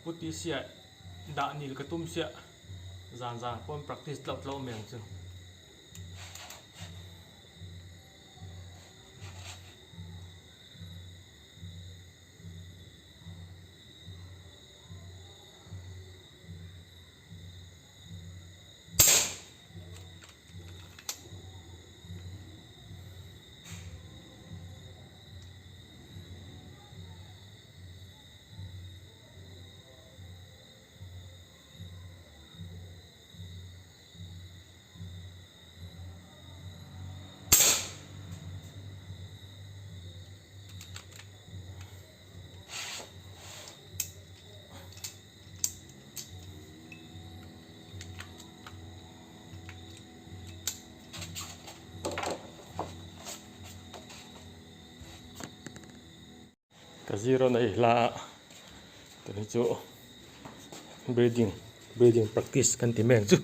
Puti sia dah nil ka tum sia zan zan pawn practice tlauh tlauh mai ang chu. Ka zero nei hla a tun hi chu breathing breathing practice kan ti mek chu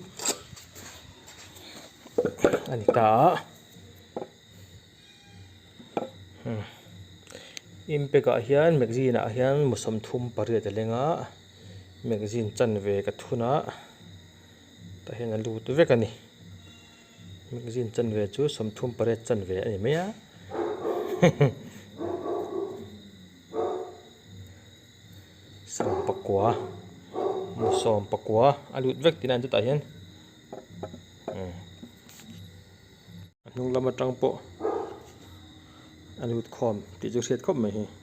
a ni ta a impact ah hian magazine ah hian mu 38 a leng a magazine chanve ka thun a tah hian a lut vek a ni. Magazine chanve chu 38 chanve a ni mai a 19 mu 19 a lut vek tihna an chutah hian a hnung lam atang pawh a lut khawm tih chu hriat khawp mai hi.